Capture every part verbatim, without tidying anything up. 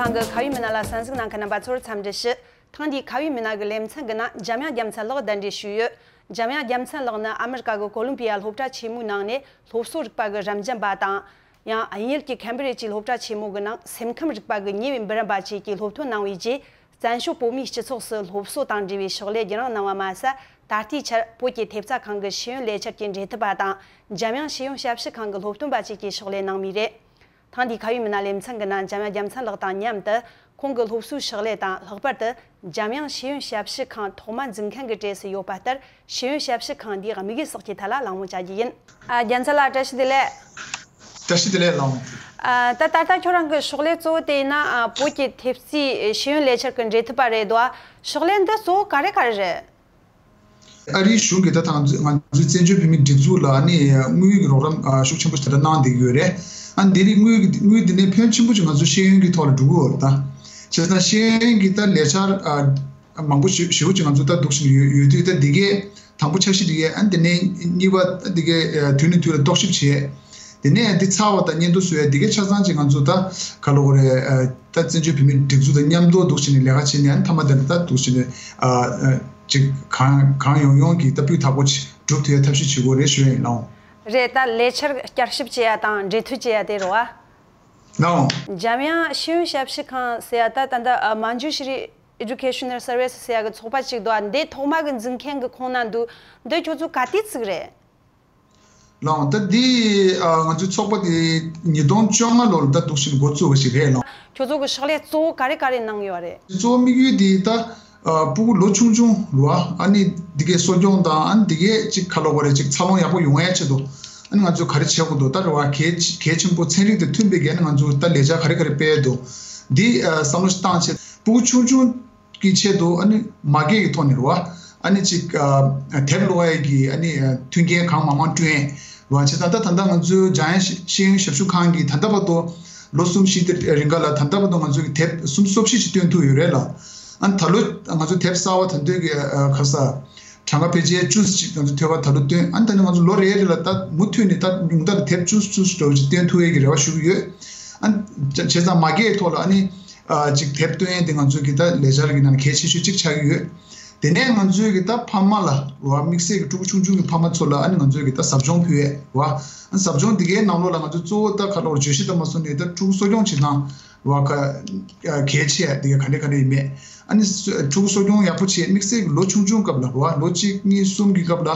ཁང་གི་ཁ་བའི་མི་སྣ་ལ་གསན་གཟིགས་གནང་མཁན་རྣམ་པ་ཚོར་འཚམས་འདྲི་ཞུ། ཐེངས་འདིའི་ཁ་བའི་མི་སྣ་གི་ལེ་ཚན་གྱི་ནང་འཇམ་དབྱངས་རྒྱལ་མཚན་ལགས་གདན་འདྲེན་ཞུས་ཡོད། འཇམ་དབྱངས་རྒྱལ་མཚན་ལགས་ནི་ཨ་མི་རི་ཀ་གི་ཀོ་ལོམ་པི་ཡ་སློབ་གྲྭ་ཆེན་མོའི་ནང་ནས་སློབ་གསོ་རིག་པ་གི་རབ་འབྱམས་པ་དང་། ཡང་དབྱིན་ཡུལ་གྱི་ཁེམ་བྷི་རིཇ་གྱི་སློབ་གྲྭ་ཆེན་མོ་གི་ནང་སེམས་ཁམས་རིག་པ་གི་ཉེ་བའི་འབུམ་རམས་པ་བཅས་ཀྱི་སློབ་ཐོན་གནང་བའི་རྗེས། བཙན་བྱོལ་བོད་མིའི་སྤྱི་ཚོགས་སུ་སློབ་གསོ་དང་འབྲེལ་བའི་ཕྱག་ལས་རྒྱུན་རིང་གནང་བ་མ་ཟད། ད་ལྟའི་ཆར་བོད་ཀྱི་ཐེབས་རྩ་ཁང་གི་ཤེས་ཡོན་ལས་འཆར་གྱི་འབྲེལ་མཐུད་པ་དང་། འཇམ་དབྱངས་ཤེས་ཡོན་ཞབས་ཞུ་ཁང་གི་སློབ་སྟོན་པ་བཅས་ཀྱི་ཕྱག་ལས་གནང་བས་རེད། ཐེངས་འདིའི་ཁ་བའི་མི་སྣ་ལེ་ཚན་གྱི་ནང་འཇམ་དབྱངས་རྒྱལ་མཚན་ལགས་དང་མཉམ་དུ། ཁོང་གི་སློབ་གསོའི་ཕྱག་ལས་དང་། ལྷག་པར་དུ་འཇམ་དབྱངས་ཤེས་ཡོན་ཞབས་ཞུ་ཁང་ཐོག་མ་འཛུགས་མཁན་གྱི་གྲས་སུ་ཡོད་པ་ལྟར། ཤེས་ཡོན་ཞབས་ཞུ་ཁང་འདིའི་དམིགས་ཡུལ་སོགས་ཀྱི་ཐད་ལ་གླེང་མོལ་བྱ་རྒྱུ་ཡིན། ཨ། རྒྱལ་མཚན་ལགས། བཀྲ་ཤིས་བདེ་ལེགས། བཀྲ་ཤིས་བདེ་ལེགས་ལགས། ཨ། ད་ད་ལྟ་ཁྱོད་རང་གི་ཕྱག་ལས་གཙོ་བོ་དེ་ཡིན་ན། ཨ། བོད་ཀྱི་ཐེབས་རྩའི་ཤེས་ཡོན་ལས་འཆར་གྱི་འབྲེལ་མཐུད་པ་རེད་འདུག། ཨ། ཕྱག་ལས་འདི་གཙོ་བོ་ག་རེ་ག་རེ་རེད། ཨ་རིའི་གཞུང་གིས་ད་ཐེངས་ང་ཚོའི་བཙན་བྱོལ་བོད་མིའི་སྒྲིག་འཛུགས་ལ་ནི་དངུལ་གྱི་རོགས་རམ་ཤུགས་ཆེན་པོ་ཞིག་ད་ལྟ་གནང་བསྡད་ཀྱི་ཡོད་རེད། ཨ། འདི་རིགས་དངུལ་གྱི་དངུལ་འདི་ནས་ཕོན་ཆེན་པོ་ཞིག་ང་ཚོའི་ཤེས་ཡོན་གྱི་ཐོག་ལ་འགྲོ་གི་ཡོད་རེད་ད། བྱས་ཙང་ཤེས་ཡོན་གྱི་ད་ལས་འཆར་མང་པོ་ཞེ་པོ་ཅིག་ང་ཚོ་ད་འདུག་བཞིན་ཡོད་ཡོད་དུས། ད་འདི་གའི་དང་པོ་འཆར་གཞི་འདི་གའི། ཨ། འདི་ནས་གཉིས་པ་འདི་གའི་དུས་ནས་དུས་ལ་རྟོག་ཞིབ་བྱས། དེ་ནས་འདི་ཚར་བ་དང་སྙན་ཐོ་བཟོ་ཡ་འདི་གའི་ཆ་ཚང་ཅིག་ང་ཚོ་ད་ག་ལབ་དགོས་རེད། ཨ། ད་བཙན་བྱོལ་བོད་མིའི་སྒྲིག་འཛུགས་དང་མཉམ་དུ་འདུག་བྱས་ནས་ལས་ཀ་བྱས་ནས། ཨ། མཐའ་མ་དེ་ལ་ད་འདུག་བྱས་ནས། ཨ། ཨ། ཅིག་གང་གང་ཡོང་ཡོང་གི་ད་སྤུས་དག་པོ་ཅིག་སྒྲུབ་ཐུབ་ཡ་ཐབས་ཤེས་བྱེད་དགོས་རེད་ཞུ་ཡ་ཡིན་ལགས། རེད། ད་ལས་འཆར་བསྐྱར་ཞིབ་བྱེད་ཡ་དང་འབྲེལ་མཐུད་བྱེད་ཡ་དེ་རེད་བ། ལགས། འཇམ་དབྱངས་ཤེས་ཡོན་ཞབས་ཞུ་ཁང་ཟེར་ཡ་ད་ད་ལྟ། ཨ། མན་ཇུ་ཤི་རི་Educational Service ཟེར་ཡ་གི་ཚོགས་པ་ཅིག་འདུག། ཨ། འདི་ཐོག་མ་གི་འཛུགས་མཁན་གྱི་ཁོང་རྣམ་འདུག། འདི་ཁྱོད་ཚོ་ག་དུས་བཙུགས་རེད། ལགས། ད་འདི། ཨ། ང་ཚོའི་ཚོགས་པ་འདི་ཉིས་སྟོང་བཅོ་ལྔ་ལོར་ད་འདུག་བཞིན་འགོ་བཙུགས་པ་ཞིག་རེད་ལགས། ཁྱོད་ཚོ་གི་ཕྱག་ལས་གཙོ་བོ་ག་རེ་ག་རེ་གནང་ཡོད་རེད། གཙོ་བོ་དམིགས་ཡུལ་འདི་ད། ཨ། ཕྲུ་གུ་ལོ་ཆུང་ཆུང་རེད་བ། ཨ་ནི་འདི་གའི་གསོ་སྐྱོང་དང་། ཨ་ནི་འདི་གའི་ཅིག་ག་ལབ་དགོས་རེད། ཅིག་འཚར་ལོངས་ཡག་པོ་ཡོང་ཡ་ཆེད་དུ། ཨ་ནི་ང་ཚོས་ག་རེ་བྱེད་དགོས་འདུག། ད་རེད་བ། གལ་གལ་ཆེན་པོ་ཚན་རིག་དང་མཐུན་པའི་སྒང་ནས་ང་ཚོས་ད་ལས་འཆར་ག་རེ་ག་རེ་སྤེལ་འདུག། འདི། ཨ། བསམ་བློ་ཞིག་བཏང་བྱས། ཕྲུ་གུ་ཆུང་ཆུང་གི་ཆེད་དུ། ཨ་ནི་མ་སྐད་ཀྱི་ཐོག་ནས་རེད་བ། ཨ་ནི་ཅིག། ཨ། དེབ་ཀློག་ཡས་ཀྱི། ཨ་ནི། ཨ། མཐུན་རྐྱེན་གང་མང་མང་བསྐྲུན་ཡས་རེད་བ། བྱས་ཙང་ད་ད་ལྟ་ང་ཚོའི་འཇམ་དབྱངས་ཤེས་ཤེས་ཡོན་ཞབས་ཞུ་ཁང་གིས་ད་ལྟ་བར་དུ་ལོ་གསུམ་བཞི་དེ་རིང་ག་ལ་ད་ལྟ་བར་དུ་ང་ཚོ་གི་དེབ་སུམ་ཅུ་སོ་བཞི་ཅིག་བཏོན་ཐུབ་ཡོད་རེད་ལགས། ཨ་ནི་ད་ལོ་ང་ཚོ་དེབ་གསར་བ་ད་དུང་གི། ཨ། ག་རེ་ཟ། གྲངས་ཀ་ཕལ་ཆེར་བཅུ་ཅིག་ང་ཚོ་ཐོལ་པ་ད་ལོ་བཏོན། ཨ་ནི་ད་ནི་ང་ཚོ་ལོ་རེ་རེ་ལ་ད་མུ་མཐུད་ནས་ད་ཉུང་མཐའ་ལ་དེབ་བཅུ་བཅུ་འདྲ་བོ་ཅིག་བཏོན་ཐུབ་ཡས་ཀྱི་རེ་བ་ཞུ་གི་ཡོད། ཨ་ནི་བྱས་ཙང་མ་སྐད་ཐོག་ལ། ཨ་ནི། ཨ། ཅིག་དེབ་བཏོན་ཡས་དེ་ང་ཚོའི་གི་ད་ལས་འཆར་གྱི་ནང་གལ་ཆེ་ཤོས་ཅིག་ཆགས་ཀྱི་ཡོད། དེ་ནས་ང་ཚོའི་གི་ད་ཕ་མ་ལ་རེད་བ། དམིགས་བསལ་གྱི་ཕྲུ་གུ་ཆུང་ཆུང་གི་ཕ་མ་ཚོ་ལ། ཨ་ནི་ང་ཚོའི་གི་ད་ཟབ་སྦྱོང་ཕུལ་ཡས་རེད་བ། ཨ་ནི་ཟབ་སྦྱོང་འདི་གའི་ནང་ལོགས་ལ་ང་ཚོ་གཙོ་བོ་ད་ག་ལབ་དགོས་རེད། བརྗོད་གཞི་དང་མ་སོང་ནས་ད་ཕྲུ་གུ་གསོ་སྐྱོང་བྱེད་སྟངས་རེད་བ། ག་གལ་ཆེ་འདི་ག་ག་འདྲ་ག་འདྲ་ཡིན་མེད། ཨ་ནི་ཕྲུ་གུ་གསོ་སྐྱོང་ཡག་པོ་བྱེད། དམིགས་བསལ་གྱི་ལོ་ཆུང་ཆུང་སྐབས་ལ་རེད་བ། ལོ་གཅིག་གཉིས་གསུམ་གྱི་སྐབས་ལ་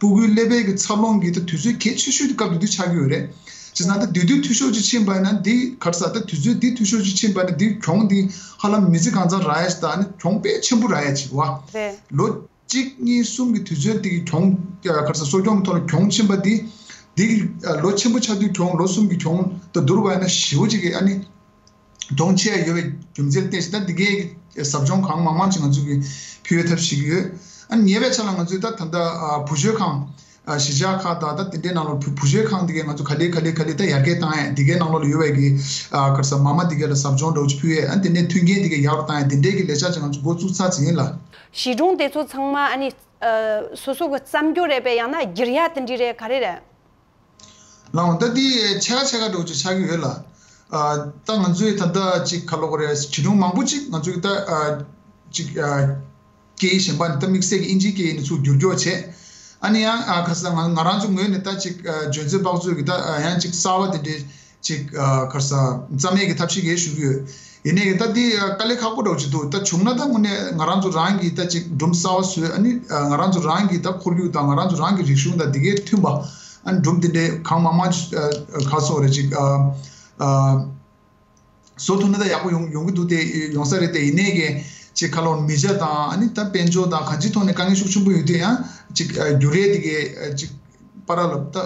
ཕྲུ་གུའི་ཀླད་པའི་གི་འཚར་ལོངས་ཀྱི་ད་དུས་ཚོད་གལ་ཆེ་ཤོས་དེ་སྐབས་དེ་དུས་ཆགས་ཀྱི་ཡོད་རེད། བྱས་ཙང་ད་དེ་དུས་འཐུས་ཤོར་ཅིག་ཕྱིན་པ་ཡིན་ན། འདི་ག་རེ་ཟ། ད་དུས་ཚོད་འདི་འཐུས་ཤོར་ཅིག་ཕྱིན་པ་ཡིན་ན། འདི་གྱོང་འདི་ཧ་ལམ་མི་ཚེ་གང་ཚང་རག་ཡ་ཞིག་དང་། ཨ་ནི་གྱོང་དཔེ་ཆེན་པོ་རག་ཡ་ཅིག་རེད་བ། རེད། ལོ་གཅིག་གཉིས་གསུམ་གྱི་དུས་ཚོད་འདི་གི་གྱོང་། ག་རེ་ཟ། གསོ་སྐྱོང་གི་ཐོག་ལ་གྱོང་ཕྱིན་པ་འདི། འདི་གི་ལོ་ཆེན་པོ་ཆགས་དུས་གྱོང་། ལོ་གསུམ་གྱི་གྱོང་དང་བསྡུར་བ་ཡིན་ན་ཞེ་པོ་ཅིག་གི། ཨ་ནི། གྱོང་ཆེ་ཡ་ཡོད་པའི་རྒྱུ་མཚན་བརྟེན་བྱས། ད་འདི་གའི་ཟབ་སྦྱོང་གང་མང་མང་ཅིག་ང་ཚོ་གིས་ཕུལ་བའི་ཐབས་བྱེད་ཀྱི་ཡོད། ཨ་ནི་ཉེ་བའི་ཆར་ལ་ང་ཚོས་ད་ད་ལྟ། ཨ། བུ་བཟོ་ཁང་། ཨ། གཞིས་ཆགས་ཁག་དང་ད་དེ་འདྲའི་ནང་ལོགས་བུ་བུ་བཟོ་ཁང་འདི་གའི་ང་ཚོ་ག་ལེ་ག་ལེ་ག་ལེ་ད་ཡར་རྒྱས་བཏང་ཡས། འདི་གའི་ནང་ལོགས་ལ་ཡོད་པའི་གི། ཨ། ག་རེ་ཟ། མ་མ་འདི་གའི་ལ་ཟབ་སྦྱོང་འདྲ་བོ་ཅིག་ཕུལ་ཡས། ཨ་ནི་དེ་ནས་མཐུན་རྐྱེན་འདི་གའི་ཡག་རུ་བཏང་ཡས། དེ་འདྲའི་གི་ལས་འཆར་ཅིག་ང་ཚོ་འགོ་བཙུགས་ཚར་ཟིན་ཡིན་ལགས། གཞིས་གྲོང་དེ་ཚོ་ཚང་མ། ཨ་ནི། ཨ། སོ་སོ་གི་བཙན་བྱོལ་རེད་པས། ཡང་ན་སྒྱུར་ཡ་དེ་འདྲ་རེད། ག་རེ་རེད། ལགས། ད་འདི་ཕྱེད་ཀ་ཕྱེད་ཀ་འདྲ་བོ་ཅིག་ཆགས་ཀྱི་ཡོད་ལགས། ཨ། ད་ང་ཚོའི་ད་ལྟ་ཅིག་ག་ལབ་དགོས་རེད། གཞིས་གྲོང་མང་པོ་ཅིག་ང་ཚོའི་ད། ཨ། ཅིག་ཨ། སྐད་ཡིག་གཞན་པ་ནི་ད་དམིགས་བསལ་གྱི་དབྱིན་ཇིའི་སྐད་ཡིག་ནས་ཚུར་བསྒྱུར་རྒྱུ་བྱས། ཨ་ནི་ཡང་། ཨ། ག་རེ་ཟ། ང་ང་རང་ཚོ་ངོས་ནས་ད་ཅིག་ཨ། འཇོན་ཚོད་དཔག་ཚོད་ཀྱིས་ད། ཨ། ཡང་ཅིག་གསར་བ་དེ་འདྲའི་ཅིག་ཨ། ག་རེ་ཟ། བརྩམ་ཡས་ཀྱི་ཐབས་ཤེས་ཞིག་ཞུ་གི་ཡོད། ཡིན་ནའི་ད་འདི་དཀའ་ལས་ཁག་པོ་འདྲ་བོ་ཅིག་འདུག། ད་བྱུང་ན་ད་དངོས་གནས་ང་རང་ཚོ་རང་གིས་ད་ཅིག་སྒྲུང་གསར་བ་བཟོས། ཨ་ནི་ང་རང་ཚོ་རང་གི་ད་ཁོར་ཡུག་དང་ང་རང་ཚོ་རང་གི་རིག་གཞུང་དང་འདི་གའི་མཐུན་པ། ཨ་ནི་སྒྲུང་འདི་འདྲའི་གང་མང་མང་ཅིག་ཨ། ག་རེ་ཟེར་དགོས་རེད། ཅིག་ཨ། ཨ། བཟོ་ཐུབ་ན་ད་ཡག་པོ་ཡོང་ཡོང་གི་འདུག་སྟེ། ཡོང་ས་རེད་དེ། ཡིན་ནའི་གི་ཅིག་ག་ལབ། མི་ཆ་དང་། ཨ་ནི་ད་དཔལ་འབྱོར་དང་གང་ཅིའི་ཐོག་ནས་དཀའ་ངལ་ཤུགས་ཆེན་པོ་ཡོད་དུས། ཡང་ཅིག་ཨ། བསྒྱུར་ཡས་དེ་གའི་ཨ། ཅིག་བར་ལ་ད་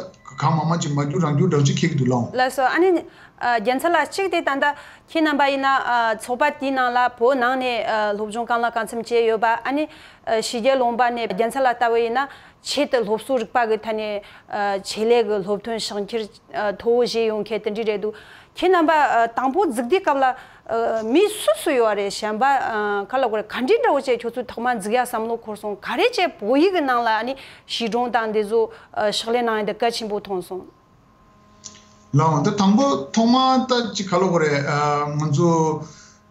གང་མང་མང་ཅིག་མ་བསྒྱུར་རང་བསྒྱུར་འདྲ་བོ་ཅིག་འཁེལ་གྱི་འདུག་ལགས། ལགས་སོ། ཨ་ནི། ཨ། རྒྱལ་མཚན་ལགས། གཅིག་དེ་ད་ལྟ་ཁྱེད་རྣམ་པ་ཡིན་ན། ཨ། ཚོགས་པ་དེའི་ནང་ལ་བོད་ནང་ནས། ཨ། སློབ་སྦྱོང་གང་ལ་གང་འཚམ་བྱས་ཡོད་པ། ཨ་ནི། ཨ། ཕྱི་རྒྱལ་ལུང་པ་ནས་རྒྱལ་མཚན་ལགས་ལྟ་བུ་ཡིན་ན་ཆེད་དུ་སློབ་གསོ་རིག་པ་གི་ཐད་ནས། ཨ། ཆེད་ལས་ཀྱི་སློབ་ཐོན་ཕྱག་འཁྱེར། ཨ། མཐོ་བོ་བཞེས་ཡོང་མཁན་དེ་འདྲ་རེད་འདུག། ཁྱེད་རྣམ་པ། ཨ། དང་པོ་འཛུགས་དུས་སྐབས་ལ། ཨ། མི་སུ་སུ་ཡོད་རེད། གཞན་པ། ཨ། ག་ལབ་དགོས་རེད། ག་འདྲ་འདྲ་བོ་བྱས་ཁྱོད་ཚོས་ཐོག་མར་འཛུགས་ཡ་བསམ་བློ་འཁོར་སོང་། ག་རེ་བྱས་བོད་ཡིག་གི་ནང་ལ། ཨ་ནི་གཞིས་གྲོང་དང་འདི་ཚོ། ཨ། ཕྱག་ལས་གནང་ཡ་འདི་གལ་ཆེན་པོ་མཐོང་སོང་། ལགས། འོ་ད་དང་པོ་ཐོག་མ་ད་ཅིག་ག་ལབ་དགོས་རེད། ཨ། ང་ཚོ་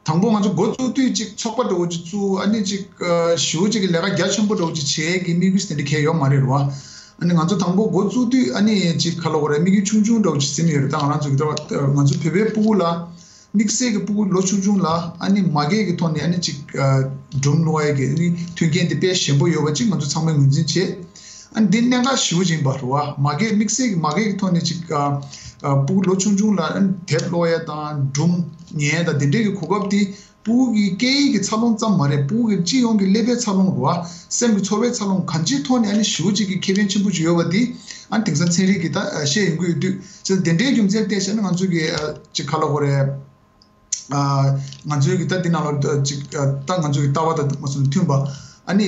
དང་པོ་ང་ཚོ་འགོ་བཙུགས་དུས་ཅིག་ཚོགས་པ་འདྲ་བོ་ཅིག་བཙུགས། ཨ་ནི་ཅིག་ཨ་ཞེ་པོ་ཅིག་གི་ལས་ཀ་རྒྱ་ཆེན་པོ་འདྲ་བོ་ཅིག་བྱེད་ཀྱི་དམིགས་ཡུལ་དེ་འདྲ་གང་ཡང་ཡོད་མ་རེད་རེད་བ། ཨ་ནི་ང་ཚོ་དང་པོ་འགོ་བཙུགས་དུས་ཨ་ནི་ཅིག་ག་ལབ་དགོས་རེད། དམིགས་ཡུལ་ཆུང་ཆུང་འདྲ་བོ་ཅིག་ཟིན་ཡོད་རེད། ད་ང་རང་ཚོ་གི་ད་ང་ཚོ་བོད་པའི་ཕྲུ་གུ་ལ། དམིགས་བསལ་གྱི་ཕྲུ་གུ་ལོ་ཆུང་ཆུང་ལ་ཨ་ནི་མ་སྐད་ཀྱི་ཐོག་ནས་ཨ་ནི་ཅིག་ཨ་སྒྲུང་ཀློག་ཡས་ཀྱི་ཨ་ནི་མཐུན་རྐྱེན་དེ་དཔེ་ཞན་པོ་ཡོད་པ་ཅིག་ང་ཚོ་ཚང་མས་ངོས་འཛིན་བྱེད། ཨ་ནི་འདི་གནད་འགག་ཞེ་པོ་ཅིག་ཡིན་པ་རེད་བ། མ་སྐད་དམིགས་བསལ་གྱི་མ་སྐད་ཀྱི་ཐོག་ནས་ཅིག་ཨ་ཨ་ཕྲུ་གུ་ལོ་ཆུང་ཆུང་ལ་ཨ་ནི་དེབ་ཀློག་ཡས་དང་སྒྲུང་ཉན་ཡས་དང་དེ་འདྲས་ཀྱི་གོ་སྐབས་དེ། ཕྲུ་གུ་གི་སྐད་ཡིག་གི་འཚར་ལོངས་ཙམ་མ་རེད། ཕྲུ་གུ་གི་སྤྱི་ཡོངས་ཀྱི་ཀླད་པའི་འཚར་ལོངས་རེད་བ། སེམས་ཀྱི་ཚོར་བའི་འཚར་ལོངས་གང་ཅིའི་ཐོག་ནས་ཨ་ནི་ཞེ་པོ་ཅིག་གི་ཁེ་ཕན་ཆེན་པོ་ཅིག་ཡོད་པ་འདི་ཨ་ནི་དེང་སང་ཚན་རིག་གིས་ད་བཤད་ཡོང་གི་ཡོད་དུས། བྱས་ཙང་དེ་འདྲའི་རྒྱུ་མཚན་བལྟས་བྱས་ན་ང་ཚོ་གི་ཨ་ཅིག་ག་ལབ་དགོས་རེད། ཨ་ང་ཚོའི་གི་ད་འདི་ནང་ལ་ཨ་ཅིག་ཨ་ད་ང་ཚོ་གི་ལྟ་བ་དང་མ་སོང་མཐུན་པ། ཨ་ནི་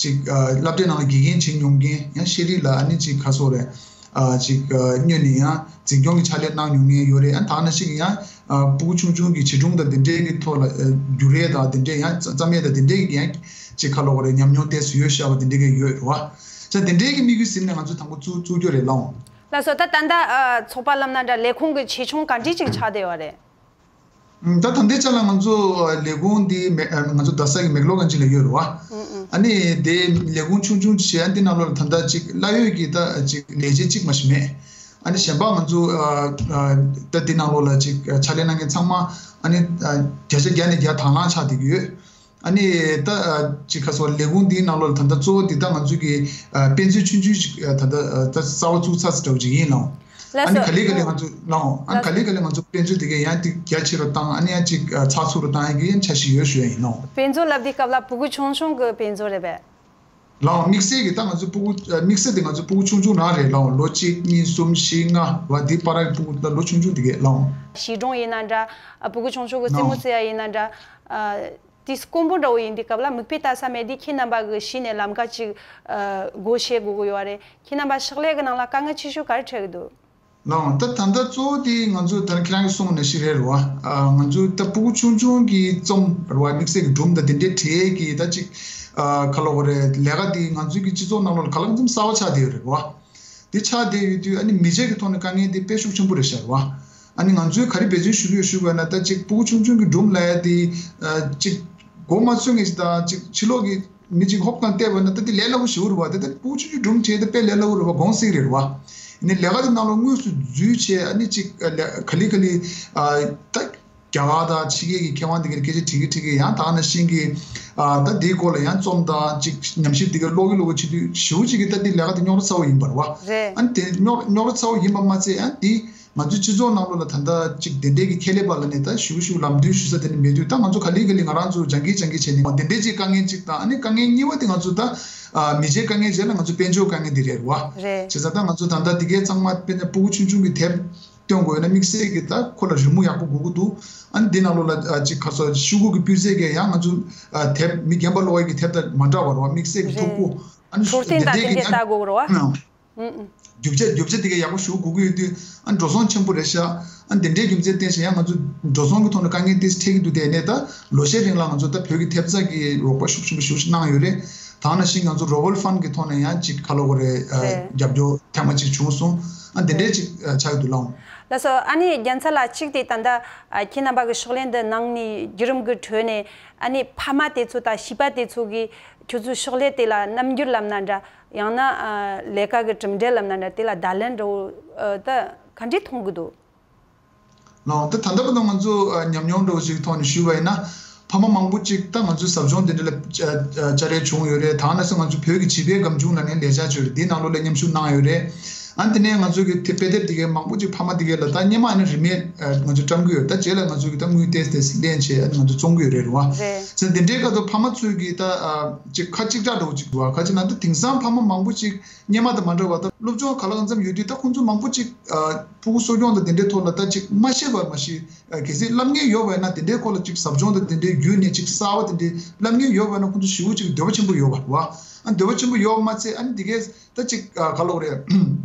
ཅིག་ཨ་སློབ་གྲྭའི་ནང་ལ་དགེ་རྒན་བྱེད་མྱོང་མཁན། ཡང་ཤེས་རིག་ལ་ཨ་ནི་ཅིག་ག་ཟེར་དགོས་རེད། ཨ་ཅིག་ཨ་སྔོན་ནས་ཡང་འཛིན་སྐྱོང་གི་ཕྱག་ལས་གནང་མྱོང་མཁན་ཡོད་རེད། ཨ་ད་ནང་བཞིན་ཡང་ཨ་ཕྲུ་གུ་ཆུང་ཆུང་གི་བྱིས་སྒྲུང་དང་དེ་འདྲའི་གི་ཐོག་ལ་ཨ་བསྒྱུར་ཡས་དང་དེ་འདྲའི་ཡང་རྩ་རྩོམ་ཡས་དང་དེ་འདྲའི་གི་ཡང་ཅིག་ག་ལབ་དགོས་རེད། ཉམས་མྱོང་ཏོག་ཙམ་ཡོད་ཤག་པ་དེ་འདྲའི་གི་ཡོད་རེད་བ། ཅིག་དེ་འདྲའི་གི་དམིགས་ཡུལ་ཟིན་ནས་ང་ཚོས་དང་པོ་བཙུགས་བཙུགས་རྒྱུ་རེད་ལགས། ལགས་སོ། ད་ད་ལྟ་ཨ་ཚོགས་པ་ལབ་ན་འདྲ་ལས་ཁུངས་ཀྱི་ཆེ་ཆུང་ག་འདྲ་ཅིག་ཆགས་བསྡད་ཡོད་རེད། ཨ་ད་ད་ལྟའི་ཆ་ལ་ང་ཚོ་ལས་ཁུངས་འདི་མེ་ཨ་ང་ཚོ་རྡ་ས་གི་མེག་ལོར་གྷན་ཇི་ལ་ཡོད་རེད་བ། ཨ་ནི་དེ་ལས་ཁུངས་ཆུང་ཆུང་བྱས། ཨ་འདི་ནང་ལོགས་ལ་ད་ལྟ་ཅིག་གླ་ཡོད་ཀྱི་ད་ཅིག་ལས་བྱེད་གཅིག་མ་ཞིག་མེད། ཨ་ནི་གཞན་པ་ང་ཚོ་ཨ་ཨ་ད་འདི་ནང་ལོགས་ལ་ཅིག་ཕྱག་ལས་གནང་མཁན་ཚང་མ་ཨ་ནི་ཨ་བརྒྱ་ཆ་བརྒྱ་ནས་བརྒྱ་དང་བླངས་ཆགས་བསྡད་ཀྱི་ཡོད། ཨ་ནི་ད་ཨ་ཅིག་ག་ཟེར་ལས་ཁུངས་འདིའི་ནང་ལོགས་ལ་ད་ལྟ་གཙོ་བོ་འདི་ད་ང་ཚོ་གི་ཨ་དཔེ་མཛོད་ཆུང་ཆུང་ཞིག་ཨ་ད་ལྟ་ཨ་ད་གསར་པ་བཙུགས་ཚར་ཟེར་འདྲ་བོ་ཅིག་ཡིན་ལགས། ལགས་ཨ་ནི་སོ། ག་ལེ་ག་ལེ་ང་ཚོ་ལགས་ཨ་ནི་ལགས་ག་ལེ་ག་ལེ་ང་ཚོ་དཔེ་མཛོད་དེ་གའི་ཡང་ཏིག་རྒྱ་ཆེ་རུ་བཏང་། ཨ་ནི་ཡང་ཅིག་ཨ་ཚགས་ཚུད་རུ་བཏང་ཡག་གི་ཡང་འཆར་གཞི་ཡོད་ཞུ་ཡ་ཡིན་ལགས། དཔེ་མཛོད་ལབ་དུས་སྐབས་ལ་ཕྲུ་གུ་ཆུང་ཆུང་གི་དཔེ་མཛོད་རེད་པས། ལགས་དམིགས་བསལ་གྱི་ད་ང་ཚོ་ཕྲུ་གུ་ཨ་དམིགས་བསལ་དེ་ང་ཚོ་ཕྲུ་གུ་ཆུང་ཆུང་རང་རེད་ལགས། ལོ་གཅིག་གཉིས་གསུམ་བཞི་ལྔ་བ་འདི་བར་གྱི་ཕྲུ་གུ་ད་ལོ་ཆུང་ཆུང་དེ་གའི་ལགས། བྱིས་སྒྲུང་ཡིན་ན་འདྲ། ཨ་ཕྲུ་གུ་ཆུང་ཆུང་གི་རྩེད་མོ་ལགས་རྩེ་ཡ་ཡིན་ན་འདྲ། ཨ་དེ་དཀོན་པོ་འདྲ་བོ་ཡིན་དུས་སྐབས་ལ་མིག་དཔེ་ལྟ་ས་མེད་དུས་ཁྱེད་རྣམ་པ་གི་གཞི་ནས་ལམ་ཁ་ཅིག་ཨ་སྒོ་ཕྱེ་དགོས་ཀྱི་ཡོད་རེད། ཁྱེད་རྣམ་པ་ཕྱག་ལས་ཀྱི་ནང་ལ་དཀའ་ངལ་ཆེ་ཤོས་ག་རེ་འཕྲད་ཀྱི་འདུག་ལགས་ད་ད་ལྟ་གཙོ་བོ་དེ་ང་ཚོ་ད་ཁྱེད་རང་གིས་གསུངས་ནང་བཞིན་རེད་རེད་བ། ཨ་ང་ཚོ་ད་ཕྲུ་གུ་ཆུང་ཆུང་གི་རྩོམ་རེད་བ། དམིགས་བསལ་གྱི་སྒྲུང་དང་དེ་འདྲའི་གྲས་ཀྱི་ད་ཅིག་ཨ་ག་ལབ་དགོས་རེད། ལས་ཀ་དེ་ང་ཚོའི་གི་སྤྱི་ཚོགས་ནང་ལོགས་ལ་གང་ལ་གང་འཚམ་གསར་པ་ཆགས་བསྡད་ཡོད་རེད་བ། དེ་ཆགས་བསྡད་ཡོད་དུས་ཨ་ནི་མི་ཆེན་གྱི་ཐོག་ནས་དཀའ་ངལ་དེ་དཔེ་ཤུགས་ཆེན་པོ་རེད་ཤག་རེད་བ། ཨ་ནི་ང་ཚོས་ག་རེ་འབད་བརྩོན་ཞུ་གི་ཡོད་ཞུས་པ་ན། ད་ཅིག་ཕྲུ་གུ་ཆུང་ཆུང་གི་སྒྲུང་ལབ་ཡ་དེ་ཨ་ཅིག་མགོ་མ་ཚོས་མཁན་ཞིག་དང་ཅིག་ཕྱི་ལོགས་ཀྱི་མི་ཅིག་ཧོབ་ཏང་བལྟས་པ་ན་ད་དེ་ལས་སླ་པོ་ཞེ་པོ་རེད་བ། དེ་ད་ཕྲུ་གུ་ཆུང་ཆུང་སྒྲུང་བྲིས་ད་དཔེ་ལས་སླ་པོ་རེད་བ། དགོངས་སྲིད་རེད་བ། ཡིན་ནའི་ལས་ཀ་དེ་ནང་ལ་དངོས་སུ་འཛུལ་བྱས་ཨ་ནི་ཅིག་ཨ་ལས་ག་ལེ་ག་ལེ་ཨ་ད་རྒྱ་གར་དང་ཕྱི་རྒྱལ་གྱི་མཁས་དབང་དེ་གའི་སྐད་ཆ་དྲི་གི་དྲི་གི་ཡང་ད་ག་ནང་བཞིན་གྱི་ཨ་ད་དེའི་སྐོར་ལ་ཡང་རྩོམ་དང་ཅིག་ཉམས་ཞིབ་དེ་གའི་ཀློག་གི་ཀློག་གི་བྱེད་དུས་ཞེ་པོ་ཅིག་གི་ད་དེ་ལས་ཀ་དེ་རྙོག་དྲ་ཚ་པོ་ཡིན་པ་རེད་བ། རེད། ཨ་ནི་དེ་རྙོག་རྙོག་དྲ་ཚ་པོ་ཡིན་པ་མ་ཚད་ཨ་ནི་དེ་ང་ཚོའི་སྤྱི་ཚོགས་ནང་ལོགས་ལ་ད་ལྟ་ཅིག་དེ་འདྲའི་གི་ཁྱད་ལས་པ་ལ་ནས་ད་ཞུ་ཞུ་ལམ་སྟོན་ཞུ་ས་དེ་ནི་མེད་དུས། ད་ང་ཚོ་ག་ལེ་ག་ལེ་ང་རང་ཚོ་སྦྱང་གི་སྦྱང་གི་བྱས་ནས་དེ་འདྲའི་ཅིག་དཀའ་ངལ་ཅིག་དང་། ཨ་ནི་དཀའ་ངལ་གཉིས་པ་དེ་ང་ཚོ་ད་ཨ་མི་ཆེན་དཀའ་ངལ་རྗེས་ལ་ང་ཚོ་དཔལ་འབྱོར་དཀའ་ངལ་དེ་རེད་བ། རེད། བྱས་ཙང་ད་ང་ཚོ་ད་ལྟ་དེ་གའི་ཚང་མ་དཔེར་ན་ཕྲུ་གུ་ཆུང་ཆུང་གི་དེབ་སྟོན་དགོས་ཡོད་ན་དམིགས་བསལ་གྱི་ད་ཁོ་ལ་རི་མོ་ཡག་པོ་དགོས་ཀྱི་འདུག་ཨ་ནི་འདི་ནང་ལོགས་ལ་ཨ་ཅིག་ག་ཟེར་ཤོག་གུ་གི་སྤུས་ཚད་གས་ཡང་ང་ཚོ་ཨ་དེབ་མི་རྒན་པ་ཀློག་ཡས་ཀྱི་དེབ་དང་མ་འདྲ་བ་རེད་བ། དམིགས་བསལ་གྱི་མཐུག་པོ། རེད། ཨ་ནི་འཕྲོད་བསྟེན་དང་དེ་འདྲའི་གི་འགན་ཡང་ལྟ་དགོས་རེད་བ། ཨང་། ཨུ་ཨུ། རྒྱུ་ཆ་རྒྱུ་ཆ་དེ་ག་ཡག་པོ་ཞིག་དགོས་ཀྱི་ཡོད་དུས་ཨ་འགྲོ་སོང་ཆེན་པོ་རེད་ཤག་ཨ་འདི་འདྲའི་རྒྱུ་མཚན་བརྟེན་བྱས་ཡང་ང་ཚོ་འགྲོ་སོང་གི་ཐོག་ནས་དཀའ་ངལ་ཏོག་ཙམ་འཕྲད་ཀྱི་འདུག་དེ་ནས་ད་ལོ་ཤས་རིང་ལ་ང་ཚོ་ད་བོད་ཀྱི་ཐེབས་རྩ་གི་རོགས་པ་ཤུགས་ཆེན་པོ་ཞེ་པོ་ཅིག་གནང་ཡོད་རེད། ད་ག་ནང་བཞིན་ང་ཚོ་Global Fund གི་ཐོག་ནས་ཡང་ཅིག་ག་ལབ་དགོས་རེད། ཨ་རེད། རྒྱབ་སྐྱོར་ཐེངས་མ་གཅིག་བྱུང་སོང་། ཨ་འདི་འདྲའི་ཅིག་ཨ་ཆགས་ཀྱི་འདུག་ལགས། ལགས་སོ། ཨ་ནི་རྒྱལ་མཚན་ལགས། གཅིག་དེ་ད་ལྟ་ཨ་ཁྱེད་རྣམ་པ་གི་ཕྱག་ལེན་འདི་གནང་ནས་བརྒྱུད་རིམ་གྱི་ཁྲོད་ནས་ཨ་ནི་ཕ་མ་དེ་ཚོ་དང་བྱིས་པ་དེ་ཚོ་གིས་ཁྱོད་ཚོའི་ཕྱག་ལས་དེ་ལ་རྣམ་འགྱུར་ལབ་ན་འདྲ། ཡང་ན་ཨ་ལས་ཀ་གི་གྲུབ་འབྲས་ལབ་ན་འདྲ། དེ་ལ་བརྡ་ལན་འདྲ་བོ་ཨ་ད་ག་འདྲས་མཐོང་གི་འདུག་ལགས། ད་ད་ལྟ་བར་དུ་ང་ཚོ་ཨ་ཉམས་མྱོང་འདྲ་བོ་ཞིག་ཐོག་ནས་ཞུས་པ་ཡིན་ན། ཕ་མ་མང་པོ་ཅིག་ད་ང་ཚོའི་ཟབ་སྦྱོང་དེ་འདྲ་ལ་བཅར་བཅར་ཡས་བྱུང་ཡོད་རེད། ད་ག་ནང་བཞིན་ང་ཚོ་བོད་ཀྱི་བྱིས་པའི་སྒམ་ཆུང་ལབ་ནས་ལས་འཆར་ཅིག་ཡོད་རེད། དེའི་ནང་ལོགས་ལ་མཉམ་ཞུགས་གནང་ཡོད་རེད། ཨ་དེ་ནས་ང་ཚོ་གི་དེ་དཔེ་དེབ་དེ་གའི་མང་པོ་ཅིག་ཕ་མ་དེ་གའི་ལ་ད་སྔོན་མ་ཨ་ནི་རིན་མེད་ཨ་ང་ཚོ་བཀྲམ་གི་ཡོད། ད་རྗེས་ལ་ང་ཚོ་གི་ད་དངུལ་ཏོག་ཙམ་ལེན་བྱས་ཨ་ནི་ང་ཚོ་བཙོང་གི་ཡོད་རེད་རེད་བ། རེད། ཟེར་དེ་འདྲའི་སྐབས་སུ་ཕ་མ་ཚོས་གི་ད་ཨ་ཅིག་ཁ་གཅིག་གྲགས་འདྲ་བོ་ཅིག་འདུག་བ། ག་ཅི་ན་ད་དེང་སང་ཕ་མ་མང་པོ་ཅིག་སྔོན་མ་དང་མ་འདྲ་བ། ད་སློབ་སྦྱོང་ག་ལ་གང་འཚམ་ཡོད་དུས་ད་ཁོང་ཚོ་མང་པོ་ཅིག་ཨ་ཕྲུ་གུ་གསོ་སྐྱོང་དང་དེ་འདྲའི་ཐོག་ལ་ད་ཅིག་མ་ཤེས་པ་མ་ཤེས། ཨ་གལ་སྲིད་བསླབ་མཁན་ཡོད་པ་ཡིན་ན་དེ་འདྲའི་སྐོར་ལ་ཅིག་ཟབ་སྦྱོང་དང་དེ་འདྲའི་བརྒྱུད་ནས་ཅིག་གསར་པ་དེ་འདྲའི་བསླབ་མཁན་ཡོད་པ་ཡིན་ན་ཁོང་ཚོ་ཞེ་པོ་ཅིག་འདོད་པ་ཆེན་པོ་ཡོད་པ་རེད་བ། ཨ་འདོད་པ་ཆེན་པོ་ཡོད་པ་མ་ཚད་ཨ་ནི་དེ་གས་ད་ཅིག་ཨ་ག་ལབ་དགོས་རེད།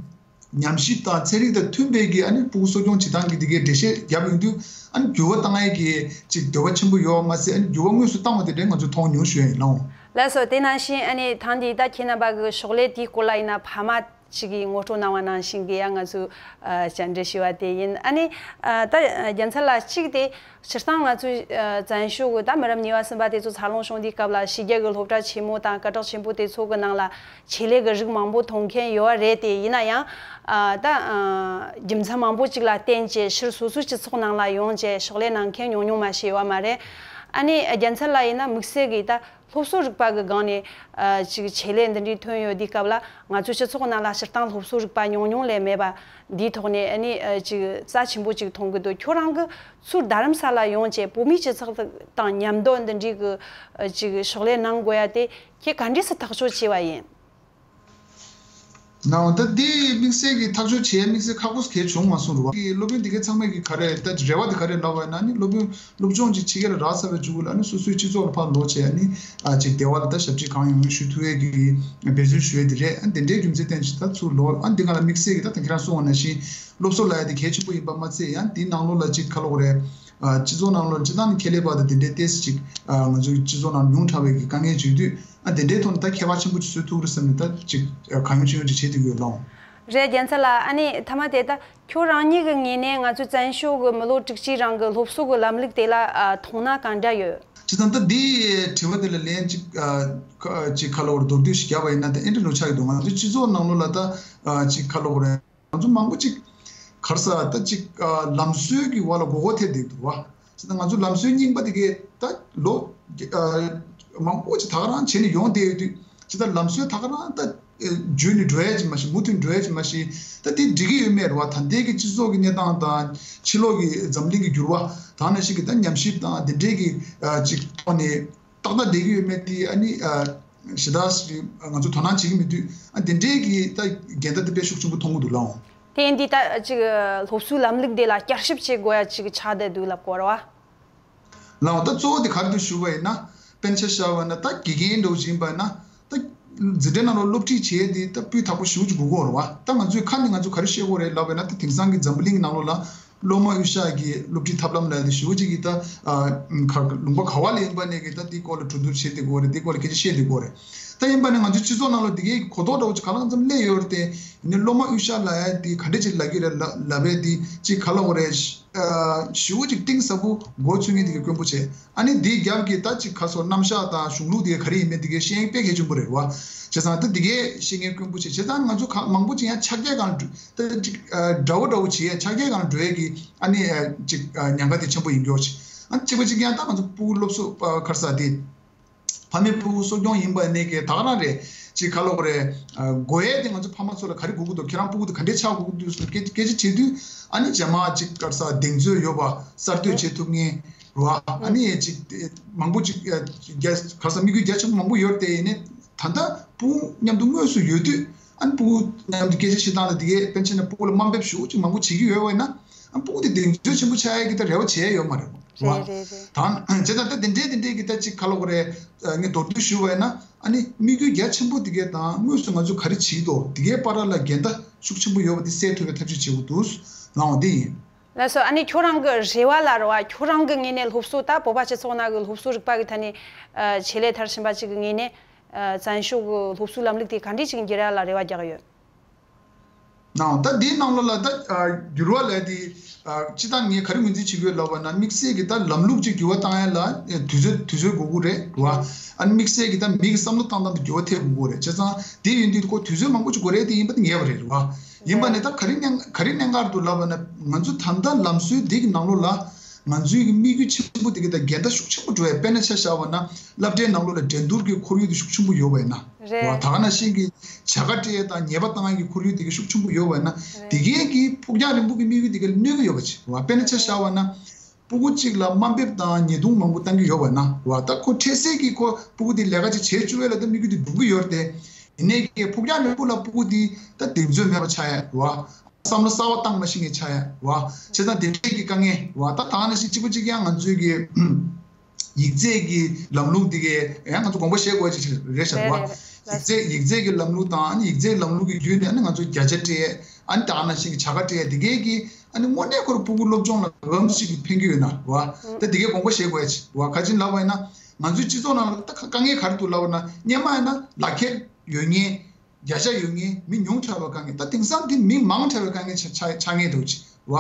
ཉམས་ཞིབ་དང་ཚན་རིག་དང་མཐུན་པའི་གི་ཨ་ནི་ཕྲུ་གུ་གསོ་སྐྱོང་བྱེད་སྟངས་ཀྱི་དེ་གའི་འགྲེལ་བཤད་བརྒྱབ་ཡོང་དུས་ཨ་ནི་འགྱུར་བ་བཏང་ཡས་ཀྱི་ཅིག་འདོད་པ་ཆེན་པོ་ཡོད་པ་མ་ཚད་ཨ་ནི་འགྱུར་བ་དངོས་སུ་བཏང་བ་དེ་འདྲའི་ང་ཚོ་མཐོང་མྱོང་ཞུ་ཡ་ཡིན་ལགས། ལགས་སོ། དེ་ནང་བཞིན་ཨ་ནི་ད་འདི་ད་ཁྱེད་རྣམ་པ་གི་ཕྱག་ལས་དེའི་སྐོར་ལ་ཡིན་ན་ཕ་མ་ ཅིག་གིས་ངོ་སྤྲོད་གནང་བ་ནང་བཞིན་གྱི་ཡང་ང་ཚོས་ཨ་བཅར་འདྲི་ཞུས་པ་དེ་ཡིན། ཨ་ནི་ཨ་ད་རྒྱལ་མཚན་ལགས་གཅིག་དེ་སྤྱིར་བཏང་ང་ཚོས་ཨ་བཙན་བྱོལ་གྱི་ད་མི་རབས་གཉིས་པ་གསུམ་པ་དེ་ཚོ་འཚར་ལོངས་བྱུང་དུས་སྐབས་ལ་ཕྱི་རྒྱལ་གྱི་སློབ་གྲྭ་ཆེན་མོ་དང་སྐད་གྲགས་ཆེན་པོ་དེ་ཚོ་གི་ནང་ལ་ཆེད་ལས་ཀྱི་རིགས་མང་པོ་མཐོང་མཁན་ཡོད་པ་རེད། དེ་ཡིན་ན་ཡང་ཨ་ད་ཨ་རྒྱུ་མཚན་མང་པོ་ཅིག་ལ་བརྟེན་བྱས་ཕྱིར་སོ་སོའི་སྤྱི་ཚོགས་ནང་ལ་ཡོང་བྱས་ཕྱག་ལས་གནང་མཁན་ཉུང་ཉུང་མ་ཞིག་ཡོད་པ་མ་རེད། ཨ་ནི་རྒྱལ་མཚན་ལགས་ཡིན་ན་དམིགས་བསལ་གྱིས་ད་སློབ་གསོ་རིག་པ་གི་སྒང་ནས་ཨ་ཅིག་ཆེད་ལས་འདི་འདྲའི་ཐོན་ཡོད་དུས་སྐབས་ལ་ང་ཚོའི་སྤྱི་ཚོགས་ནང་ལ་སྤྱིར་བཏང་སློབ་གསོ་རིག་པ་ཉུང་ཉུང་ལས་མེད་པ་འདིའི་ཐོག་ནས་ཨ་ནི་ཨ་ཅིག་རྩ་ཆེན་པོ་ཅིག་མཐོང་གི་འདུག་ཁྱོད་རང་གི་ཚུར་རྡ་རམ་ས་ལ་ཡོང་བྱས་བོད་མིའི་སྤྱི་ཚོགས་དང་མཉམ་དུ་འདི་འདྲའི་གི་ཨ་ཅིག་ཕྱག་ལས་གནང་དགོས་ཡ་དེ་ཁྱེད་ག་འདྲས་སེ་ཐག་གཅོད་བྱས་པ་ཡིན། ནའོ་ད་འདི་དམིགས་བསལ་གྱི་ཐག་གཅོད་བྱེད་ཡ་དམིགས་བསལ་ཁག་པོ་གལ་བྱུང་མ་སོང་རུ་བ། གི་སློབ་དཔོན་འདི་གའི་ཚང་མས་གི་ག་རེ་ད་རེ་བ་འདི་ག་རེ་ལབ་པ་ཡིན་ན་ནི་སློབ་དཔོན་སློབ་སྦྱོང་ཅིག་ཕྱི་རྒྱལ་ལ་རག་ཚར་བའི་མཇུག་ལ་ནི་སོ་སོའི་སྤྱི་ཚོགས་ལ་ཕར་ལོག་བྱས་ནི་ཨ་ཅིག་སྡེ་བ་ལ་ད་ཞབས་ཕྱི་གང་ཡོང་ཞུ་ཐུབ་ཡས་ཀྱི་འབད་བརྩོན་ཞུ་ཡས་འདི་རེད། ཨ་འདི་འདྲའི་རྒྱུ་མཚན་བསྟན་ཅིག་ད་ཚུར་ལོག་ཨ་འདི་ག་ལ་དམིགས་བསལ་གྱི་ད་ད་ཁྱེད་རང་གསུངས་པ་ནང་བཞིན་སློབ་གསོ་ལ་ཡ་དེ་གལ་ཆེན་པོ་ཡིན་པ་མ་ཚད་ཡང་འདིའི་ནང་ལོགས་ལ་ཅིག་ག་ལབ་དགོས་རེད། ཨ་སྤྱི་ཚོགས་ནང་ལོགས་སྤྱི་བཏང་ནི་ཁེ་ལས་པ་དང་དེ་འདྲའི་ཏེས་ཅིག་ཨ་ང་ཚོའི་སྤྱི་ཚོགས་ནང་ཉུང་དྲགས་པའི་གི་དཀའ་ངལ་བརྗོད་དུས་ཨ་དེ་འདྲའི་ཐོག་ནས་ད་ཁྱད་པར་ཆེན་པོ་ཅིག་བཟོ་ཐུབ་རེད་བསམ་ནས་ད་ཅིག་ཨ་གང་ཡོང་ཅི་ཡོང་ཅིག་བྱེད་བསྡད་ཀྱི་ཡོད་ལགས། རེད། རྒྱལ་མཚན་ལགས། ཨ་ནི་མཐའ་མ་དེ་ད་ཁྱོད་རང་ཉིད་ཀྱི་ངོས་ནས་ང་ཚོའི་བཙན་བྱོལ་གྱི་མི་ལོ་དྲུག་ཅུའི་རིང་གི་སློབ་གསོ་གི་ལམ་ལུགས་དེ་ལ་ཨ་མཐོང་སྣང་གང་འདྲ་ཡོད། བྱས་ཙང་ད་འདི་དྲི་བ་དེ་ལ་ལན་ཅིག་ཨ་ཁ་ཅིག་ཁ་ལོ་བར་མདོར་བསྡུས་ཤིག་བརྒྱབ་པ་ཡིན་ན་ད་ཨེ་འདྲ་ལོ་ཆགས་ཀྱི་འདུག་ང་ཚོའི་སྤྱི་ཚོགས་ནང་ལོགས་ལ་ད་ཨ་ཅིག་ཁ་ལོ་བར་ང་ཚོ་མང་པོ་ཅིག་ག་རེ་ཟེར་ད་ཅིག་ཨ་ལམ་སྲོལ་གྱི་བར་ལ་མགོ་སྐོར་ཐེབས་བསྡད་འདུག་བ། ཟེར་ན་ང་ཚོ་ལམ་སྲོལ་རྙིང་པ་དེ་གས་ད་ལོ་ཨ་མང་པོ་ཅིག་ད་ག་རང་བྱས་ནས་ཡོང་བསྡད་ཡོད་དུས་ཅི་ད་ལམ་སྲོལ་ད་ག་རང་ད་ཨ་བརྗོད་ནས་འགྲོ་ཡ་ཅིག་མ་གཏོགས་མུ་མཐུད་འགྲོ་ཡ་ཅིག་མ་གཏོགས་ད་དེ་འགྲིག་གི་ཡོད་མེད་རེད་བ། ད་ལྟའི་གི་སྤྱི་ཚོགས་ཀྱི་གནས་སྟངས་དང་ཕྱི་ལོགས་ཀྱི་འཛམ་གླིང་གི་འགྱུར་བ་དང་ནང་བཞིན་གྱི་ད་ཉམས་ཞིབ་དང་དེ་འདྲའི་གི་ཨ་ཅིག་ཐོག་ནས། ཏག་ཏག་བསྡད་ཀྱི་ཡོད་མེད་དེ་ཨ་ནི་ཨ་ཞེ་དྲག་ཞིག་ང་ཚོ་དོ་སྣང་བྱེད་ཀྱི་མི་འདུག་ཨ་དེ་འདྲའི་གི་ད་འགལ་ཟླ་དེ་དཔེ་ཤུགས་ཆེན་པོ་མཐོང་གི་འདུག་ལགས། དེ་ཡིན་དུས་ད་ཅིག་སློབ་གསོའི་ལམ་ལུགས་དེ་ལ་བསྐྱར་ཞིབ་བྱེད་དགོས་ཡ་ཅིག་ཆགས་བསྡད་འདུག་ལབ་དགོས་རེད་བ། ལགས་ད་གཙོ་བོ་དེ་ག་རེ་འདུག་ཞུ་བ་ཡིན་ན་དཔེར་ན་ཆ་བཞག་པ་ན་ད་དགེ་རྒན་འདྲ་བོ་ཅིག་ཡིན་པ་ན་ད་འཛིན་གྲྭའི་ནང་ལ་སློབ་ཁྲིད་བྱེད་ཡ་དེ་ད་སྤུས་དག་པོ་ཞེ་པོ་ཅིག་དགོས་ཀྱི་ཡོད་རེད་བ། ད་ང་ཚོའི་ཁ་ནས་ང་ཚོ་ག་རེ་བཤད་དགོས་རེད་ལབ་པ་ཡིན་ན་ད་དེང་སང་གི་འཛམ་བུ་གླིང་གི་ནང་ལོགས་ལ། སློབ་མ་དབུས་ཤག་གི་སློབ་ཁྲིད་ཐབས་ལམ་ལ་དེ་ཞེ་པོ་ཅིག་གིས་ད་ཨ་ཁ་ལུང་པ་ག་བ་ལ་ཡིན་པ་ནས་ཀྱི་ད་དེའི་སྐོར་ལ་གྲོས་བསྡུར་བྱེད་བསྡད་ཀྱི་ཡོད་རེད། དེའི་སྐོར་ལ་སྐད་ཆ་བཤད་བསྡད་ཀྱི་ཡོད་རེད། ད་ཡིན་པ་ནས་ང་ཚོའི་སྤྱི་ཚོགས་ནང་ལ་དེ་གའི་གོ་རྟོགས་འདྲ་བོ་ཅིག་གང་ལ་གང་འཚམ་སླེབས་ཡོད་རེད་དེ། ཡིན་ནའི་སློབ་མ་དབུས་ཤག་ལ་ཡ་དེ་ག་འདྲས་ཅིག་ལབ་ཀྱི་རེད་ལབ་ལབ་པས་དེ་ཅིག་ག་ལབ་དགོས་རེད། ཨ་ཞེ་པོ་ཅིག་གཏིང་ཟབ་པོ་མགོ་ཚོད་མཁན་དེ་གའི་དཀོན་པོ་བྱས། ཨ་ནི་དེའི་རྒྱབ་ཀྱི་ད་ཅིག་ག་སོ་རྣམ་གཞག་དང་གཞུང་ལུགས་དེ་ག་རེ་ཡིན་མིན་དེ་གའི་ཤེས་ཡོན་དཔེ་གལ་ཆེན་པོ་རེད་བ། བྱས་ཙང་ད་དེ་གའི་ཤེས་མཁན་དཀོན་པོ་བྱས། བྱས་ཙང་ང་ཚོ་ག་མང་པོ་ཅིག་ཡང་ཕྱག་རྒྱའི་སྒང་ལ་འགྲོ། ད་ཅིག་ཨ་འདྲ་བོ་འདྲ་བོ་བྱེད་ཡ་ཕྱག་རྒྱའི་སྒང་འགྲོ་ཡ་གི་ཨ་ནི་ཨ་ཅིག་ཨ་ཉེན་ཁ་དེ་ཆེན་པོ་ཡིན་གྱི་ཡོད་ཅིག་ཨ་གཅིག་པ་གཅིག་རྐྱང་ད་ང་ཚོ་སྤུ་གུ་སློབ་གསོ་ཨ་ག་རེ་ཟེར་དེ་ཕ་མའི་སྤུ་གུ་གསོ་སྐྱོང་ཡིན་པ་ནས་ཀྱི་ད་ག་རང་རེད། ཅིག་ག་ལབ་དགོས་རེད། ཨ་དགོས་ཡ་དེ་ང་ཚོ་ཕ་མ་ཚོ་ལ་ག་རེ་དགོས་ཀྱི་འདུག་ཁྱེད་རང་སྤུ་གུ་དེ་ག་འདྲས་ཆགས་དགོས་ཀྱི་འདུག་ཟེར་སྐད་སྐད་ཆ་དྲིས་དུས་ཨ་ནི་རྗེས་མ་ཅིག་ག་རེ་ཟེར་གདེང་ཚོད་ཡོད་པ་གསར་གཏོད་བྱེད་ཐུབ་མཁན་རེད་བ། ཨ་ནི་ཅིག་མང་པོ་ཅིག་ཨ་རྒྱ་ག་རེ་ཟེར་དམིགས་ཡུལ་རྒྱ་ཆེན་པོ་མང་པོ་ཡོད་རེད་དེ། ཡིན་ནའི་ད་ལྟ་སྤུ་གུ་མཉམ་དུ་དངོས་སུ་ཡོད་དུས། ཨ་ནི་སྤུ་གུ་མཉམ་དུ་སྐད་ཆ་བཤད་སྟངས་ལ་དེ་གའི་པཎ་ཆེན་ནས་སྤུ་གུ་ལ་དམའ་འབེབས་ཞེ་པོ་ཅིག་མང་པོ་བྱེད་ཀྱི་ཡོད་པ་ཡིན་ན། ཨ་ནི་སྤུ་གུ་དེ་གདེང་ཚོད་ཆེན་པོ་ཆགས་ཡ་གི་ད་རེ་བ་བྱེད་ཡ་ཡོད་མ་རེད་བ། རེད་རེད་རེད། དང་བྱས་ཙང་ད་དེ་འདྲའི་དེ་འདྲའི་གི་ད་ཅིག་ག་ལབ་དགོས་རེད། ངས་མདོར་བསྡུས་ཞུ་བ་ཡིན་ན་ཨ་ནི་དམིགས་ཡུལ་རྒྱ་ཆེན་པོ་དེ་གའི་དང་དངོས་སུ་ང་ཚོ་ག་རེ་བྱེད་ཀྱི་འདུག་དེ་གའི་བར་ལ་འགལ་ཟླ་ཤུགས་ཆེན་པོ་ཡོད་པ་དེ་སེལ་ཐུབ་པའི་ཐབས་ཤེས་བྱེད་དགོས་འདུག་ལབ་པ་དེ་ཡིན། ལགས་སོ། ཨ་ནི་ཁྱོད་རང་གི་རེ་བ་ལ་རེད་བ། ཁྱོད་རང་གི་ངོས་ནས་སློབ་གསོ་ད་བོད་པ་སྤྱི་ཚོགས་ནང་གི་སློབ་གསོ་རིག་པ་གི་ཐད་ནས་ཆེད་ལས་མཐར་ཕྱིན་པ་ཅིག་གི་ངོས་ནས། ཨ་བཙན་བྱོལ་གྱི་སློབ་གསོའི་ལམ་ལུགས་དེ་ག་འདྲས་ཅིག་འགྱུར་ཡ་ལ་རེ་བ་རྒྱག་གི་ཡོད། ནའོ། ད་འདིའི་ནང་ལོགས་ལ་ད་ཨ་འགྱུར་བ་ལབ་དེ་ཨ་སྤྱིར་བཏང་ངས་ག་རེ་ངོས་འཛིན་བྱེད་དགོས་ལབ་པ་ན། དམིགས་བསལ་གྱི་ད་ལམ་ལུགས་ཅིག་འགྱུར་བ་བཏང་ཡ་ལ་ཨ་དུས་ཚོད་དུས་ཚོད་འགོར་གྱི་རེད་བ། ཨ་ནི་དམིགས་བསལ་གྱི་ད་མི་གི་བསམ་བློ་བཏང་སྟངས་དེ་འགྱུར་བ་ཐེབས་དགོས་ཀྱི་རེད། བྱས་ཙང་དེ་ཡིན་དུས་ཁོ་དུས་ཚོད་མང་པོ་ཅིག་འགོར་རེད་དེ་ཡིན་པ་དེ་ངེས་པ་རེད་བ། ཡིན་པ་ནས་ད་ག་རེ་གནད་ག་རེ་གནད་འགག་འདུག་ལབ་པ་ན། ང་ཚོ་ད་ལྟ་ལམ་སྲོལ་འདི་གི་ནང་ལོགས་ལ། ང་ཚོའི་གི་དམིགས་ཡུལ་ཆེན་པོ་དེ་གི་དང་འགལ་ཟླ་ཤུགས་ཆེན་པོ་འགྲོ་ཡ། དཔེར་ན་ཆ་བཞག་པ་ན་སློབ་གྲྭའི་ནང་ལོགས་ལ་འགྲན་བསྡུར་གྱི་ཁོར་ཡུག་དེ་ཤུགས་ཆེན་པོ་ཡོད་པ་ཡིན་ན། རེད། བ་ད་ག་ནང་བཞིན་གྱི་བྱ་དགའ་སྤྲད་ཡ་དང་ཉེས་པ་བཏང་ཡ་གི་ཁོར་ཡུག་དེ་གི་ཤུགས་ཆེན་པོ་ཡོད་པ་ཡིན་ན། རེད། དེ་གའི་གི་ཕུགས་རྒྱང་རིང་པོ་གི་དམིགས་ཡུལ་དེ་ག་ལ་གནོད་ཀྱི་ཡོད་པ་ཅིག་བ། དཔེར་ན་ཆ་བཞག་པ་ན་སྤུ་གུ་གཅིག་ལ་དམའ་འབེབས་དང་ཉེས་རྡུང་མང་པོ་བཏང་གི་ཡོད་པ་ཡིན་ན། བ་ད་ཁོ་འཕྲལ་སེལ་གྱི་ཁོ་སྤུ་གུ་དེ་ལས་ཀ་ཅིག་བྱེད་བཅུག་ཡ་ལ་ད་དམིགས་ཡུལ་དེ་འགྲུབ་ཀྱི་ཡོད་རེད་དེ། ཡིན་ནའི་གི་ཕུགས་རྒྱང་རིང་པོ་ལ་སྤུ་གུ་དེ་ད་གདེང་ཚོད་མེད་པ་ཆགས་ཡ་བ། བསམ་བློ་གསར་བ་བཏང་མ་ཤེས་མཁན་ཆགས་ཡ་བ། བྱས་ཙང་དེ་འདྲའི་གི་དཀའ་ངལ་བ། ད་ད་ག་ནང་བཞིན་གཅིག་པ་གཅིག་རྐྱང་ང་ཚོའི་གི་ཡིག་ཚད་ཀྱི་ལམ་ལུགས་འདི་གའི་ཡང་ང་ཚོ་དགོངས་པ་བཞེས་དགོས་ཅིག་རེད་ཤག་རེད་བ། རེད་རེད། ཡིག་ཚད་ཡིག་ཚད་ཀྱི་ལམ་ལུགས་དང་ཨ་ནི་ཡིག་ཚད་ཀྱི་ལམ་ལུགས་ཀྱི་བརྒྱུད་ནས་ཨ་ནི་ང་ཚོ་བརྒྱ་ཆ་སྤྲད་ཨ་ནི་ད་ག་ནང་བཞིན་གི་བྱ་དགའ་སྤྲད་དེ་གའི་གི་ཨ་ནི་དངོས་གནས་ཁོ་རང་སྤུ་གུ་སློབ་སྦྱོང་ལ་གང་ཞིག་གི་ཕན་གྱི་ཡོད་ན་བ། ད་དེ་གའི་དགོངས་པ་བཞེས་དགོས་ཅིག་བ། ག་ཅི་ལབ་པ་ཡིན་ན་ང་ཚོའི་སྤྱི་ཚོགས་ནང་ལ་ད་དཀའ་ངལ་ག་རེ་འདུག་ལབ་པ་ན། སྔོན་མ་ཡིན་ན་ལག་ཁྱེར་ཡོད་མཁན། བརྒྱ་ཆ་ཡོད་མཁན་མི་ཉུང་དྲགས་པའི་དཀའ་ངལ། ད་དེང་སང་དེ་མི་མང་དྲགས་པའི་དཀའ་ངལ་ཆགས་ཆགས་ཆགས་མཁན་འདུག་ཅིག་བ།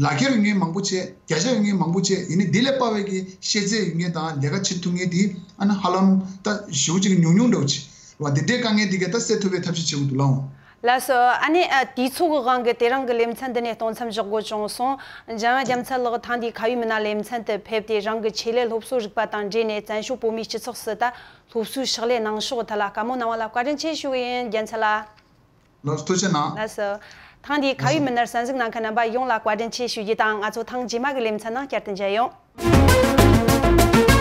ལག་ཁྱེར་ཡོད་མཁན་མང་པོ་བྱས། བརྒྱ་ཆ་ཡོད་མཁན་མང་པོ་བྱས། ཡིན་ནའི་དེ་ལས་དཔའ་བའི་གི་ཤེས་ཚད་ཡོད་མཁན་དང་ལས་ཀ་བྱེད་ཐུབ་མཁན་དེ་ཨ་ནི་ཧ་ལམ་ད་ཞེ་པོ་ཅིག་ཉུང་ཉུང་འདྲ་བོ་ཅིག་བ། དེ་འདྲའི་དཀའ་ངལ་དེ་ག་ད་སེལ་ཐུབ་པའི་ཐབས་ཤེས་བྱེད་དགོས་འདུག་ལགས། ལགས་སོ། ཨ་ནི་ཨ། དུས་ཚོད་ཀྱི་དབང་གིས་དེ་རིང་གི་ལེ་ཚན་འདི་ནས་གཏོང་མཚམས་འཇོག་དགོས་བྱུང་སོང་། འཇམ་དབྱངས་རྒྱལ་མཚན་ལགས་ཐེངས་འདིའི་ཁ་བའི་མི་སྣ་ལེ་ཚན་དུ་ཕེབས་ཏེ་རང་གི་ཆེད་ལས་སློབ་གསོ་རིག་པ་དང་འབྲེལ་ནས་བཙན་བྱོལ་བོད་མིའི་སྤྱི་ཚོགས་སུ་ད་སློབ་གསོའི་ཕྱག་ལས་གནང་ཕྱོགས་ཐད་ལ་བཀའ་མོལ་གནང་བ་ལ་བཀའ་དྲིན་ཆེ་ཞུ་གི་ཡིན། རྒྱལ་མཚན་ལགས། ལགས་སོ། ཐུགས་རྗེ་གནང་། ལགས་སོ། ཐེངས་འདིའི་ཁ་བའི་མི་སྣར་གསན་གཟིགས་གནང་མཁན་རྣམ་པ་ཡོངས་ལ་བཀའ་དྲིན་ཆེ་ཞུ་རྒྱུ་དང་། ང་ཚོ་ཐེངས་རྗེས་མ་གི་ལེ་ཚན་ནང་བསྐྱར་དུ་མཇལ་ཡོང་།